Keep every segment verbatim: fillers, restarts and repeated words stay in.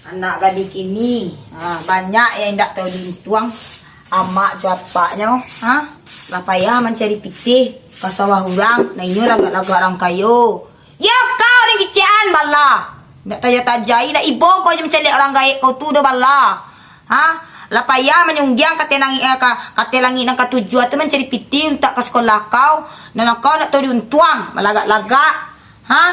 Anak gadih kini, ha, banyak yang indak tahu diuntuang. Amak jo apaknyo, ha, lah payah mancari pitih ka sawah urang, nah inyo lagak-lagak urang kayo. Yo kau nan kicek an bala. Indak tajai-tajai, indak ibo kau jo mancaliak urang gaek kau tu doh bala. Ha, lah payah manyunggiang kateh langik, eh, ka, kateh langik nan katujuah tu mancari pitih untuak ka sikolah kau. Nan kau indak tahu diuntuang, malagak-lagak. Ha?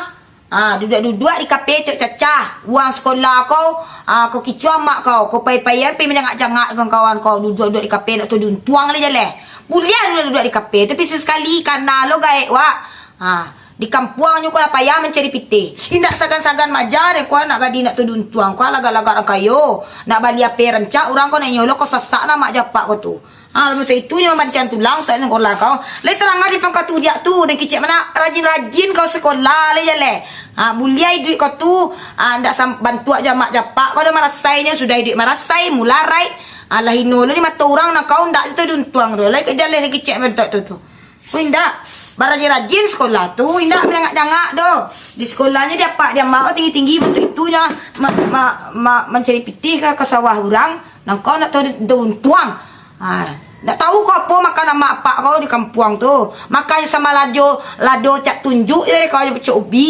Ah, duduak-duduak di kape tu cacah. Uang sekolah kau, ah, kau kicuah mak kau, kau pai-paian pai manjangak-jangak dengan kawan kau, duduak-duduak di kape nak tu diuntuang le jaleh. Buliah duduak-duduak di kape, tapi sesekali kana lo gaek wak. Ah, di kampuang nyo kau lah payah mancari pitih. Indak sagan-sagan maja deh kau nak gadih nak tu diuntuang, kau lagak-lagak urang kayo. Nak bali ape rancak urang kau nak nyolo kau sasak nak mak japak kau tu. Ha, lamun itu nyo bantian tulang, tak nyo kolar kau. Lai tarang di pangka tu diak tu, dan kicek mana rajin-rajin kau sekolah, lai jaleh. Ha, buliah iduik kau tu, ha, ndak sam-, bantuak jo mak japak kau dah marasai nyo, sudah iduik marasai, mularai. Ha, lah hino lo di mato urang, nah kau ndak tu diuntuang tu. Lai ka jaleh kicek bantuak tu tu. Kau indak. Barajin-rajin sekolah tu, indak manjangak-jangak doh. Di sekolahnyo di apak di amak kau tinggi-tinggi bantuak itu nyo ma-, ma-, ma-, mancari pitih ka, ka sawah urang, nah kau ndak tahu di-, diuntuang. Ha, ndak tahu kau apo makan amak apak kau di kampuang tu. Makan samo lado, lado cak tunjuk je kau jo pecok ubi.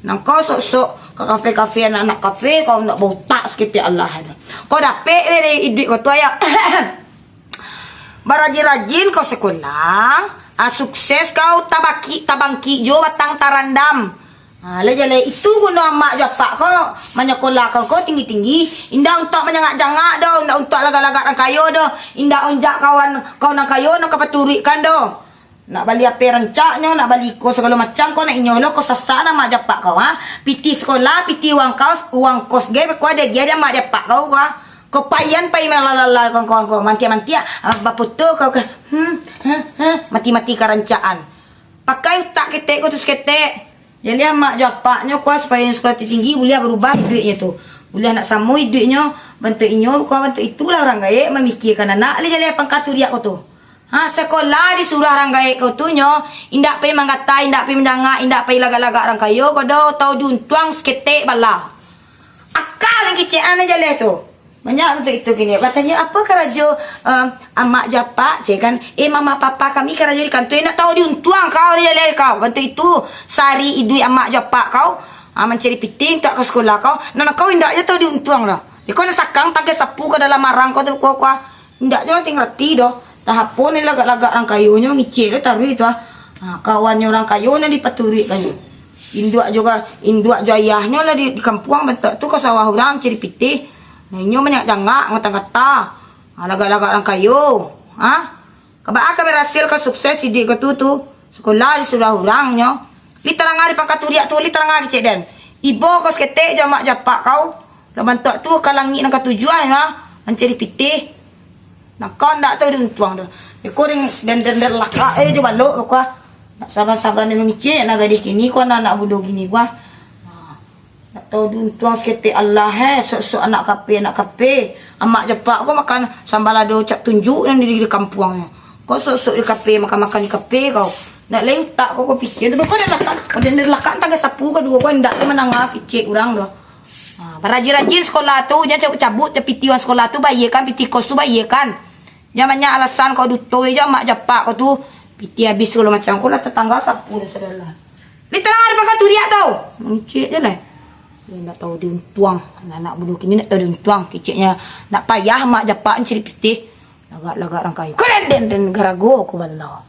Nang kau sok-sok ka kafe-kafe, anak-anak kafe, kau ndak bautak saketek alah ado. Kau dapek deh iduik kau tu, ayo. Barajin-rajin kau sekolah, ah, sukses kau tabaki-, tabangkik jo batang tarandam. Ha, lai jaleh itu guno amak jo apak ko manyakolahkan ko tinggi-tinggi. Indak untuak manjangak-jangak doh, indak untuak lagak-lagak urang kayo doh. Indak onjak kawan kau nan kayo nan ka paturuikkan doh. Nak bali ape rancaknyo, nak bali iko sagalo macam ko, nak inyo lo ko sasak nak amak jo apak kau, ha? Pitih sekolah, pitih uang kos, uang kos ge ko ado gi di amak jo apak kau ko, ha? Ko paian pai malalala kawan-kawan ko, mantiak-mantiak, ah, bapoto kau ke, hmm, huh, huh, mati-mati karancaan. Pakai utak ketek ko tu saketek. Jaleh amak jo apaknyo kua supayo inyo sakolah tinggi, buliah barubah iduiknyo tu. Buliah nak samo iduiknyo, bantuak inyo, kua bantuak itulah urang gaek mamikirkan anak, lai jaleh pangka turiak ko tu. Ha, sakolah disuruah urang gaek ko tu nyo, indak pai manggata, indak pai manjangak, indak pai lagak-lagak urang kayo, ko do tau diuntuang saketek bala. Aka nan kicek an jaleh tu. Banyak bantuak itu kini. Batanyo, "Apo karajo, em, amak jo apak?" Cek kan, "Eh, mama papa kami karajo di kantua." Indak tahu diuntuang kau, jaleh kau. Bantuak itu, sari iduik amak jo apak kau, ah, mancari pitih untuak ka sekolah kau. Nan kau indak jo tahu diuntuang dah. Iko nan sakang tangkai sapu ka dalam arang kau tu, kua, kua. Indak jo ngarati-ngarati doh. Tahapo ni lagak-lagak urang kayo nyo ngicek doh taruih tu, ah. Ha, kawannyo urang kayo nan dipaturuikkannyo. Induak jo ga-, induak jo ayahnyo lah di, di kampuang bantuak tu ka sawah urang cari pitih. Nah, inyo manjangak-jangak, ngata-ngata. Ha, lagak-lagak urang kayo. Ha? Ka baa ka barasil, ka sukses iduik ka tu tu. Sekolah disuruah urang nyo. Li taranga di pangka turiak tu, li taranga kicek den. Ibo kau saketek jo amak jo apak kau. Lah bantuak tu ka langik nan katujuah, ha? Mancari pitih. Nah, kau ndak tahu diuntuang tu. Iko den, den, den, den lakak, eh, jo balok, kau. Nak sagan-sagan den mangicek, nak gadih kini, kau, anak, anak budo kini, kau. Nah, ndak tahu diuntuang saketek alah, eh, sok-sok anak kape, anak kape. Amak jo apak kau makan sambal lado cak tunjuk nan di, di kampuang. Kau sok-sok di kape, makan-makan di kape kau. Ndak lai utak kau, kau pikia tu. Kau den lakak, kau den, den lakak, tangkai sapu kaduo kau, ndak lai mandanga kicek urang doh. Ha, barajin-rajin sekolah tu, jan cabut-cabut je pitih uang sekolah tu, bayiekan, pitih kos tu bayiekan. Jan banyak alasan kau duto je, mak japak kau tu. Pitih abih sagalo macam, kau lah tatangga sapu dah saudara. Ni tarang ada pakai turiak tau. Mangicik je lah. Dia nak tahu diuntuang. Anak-anak budo kini nak tahu diuntuang. Kiciknya nak payah mak japak cari pitih. Lagak-lagak rang kayu. Kau den, den, den, garago aku bala.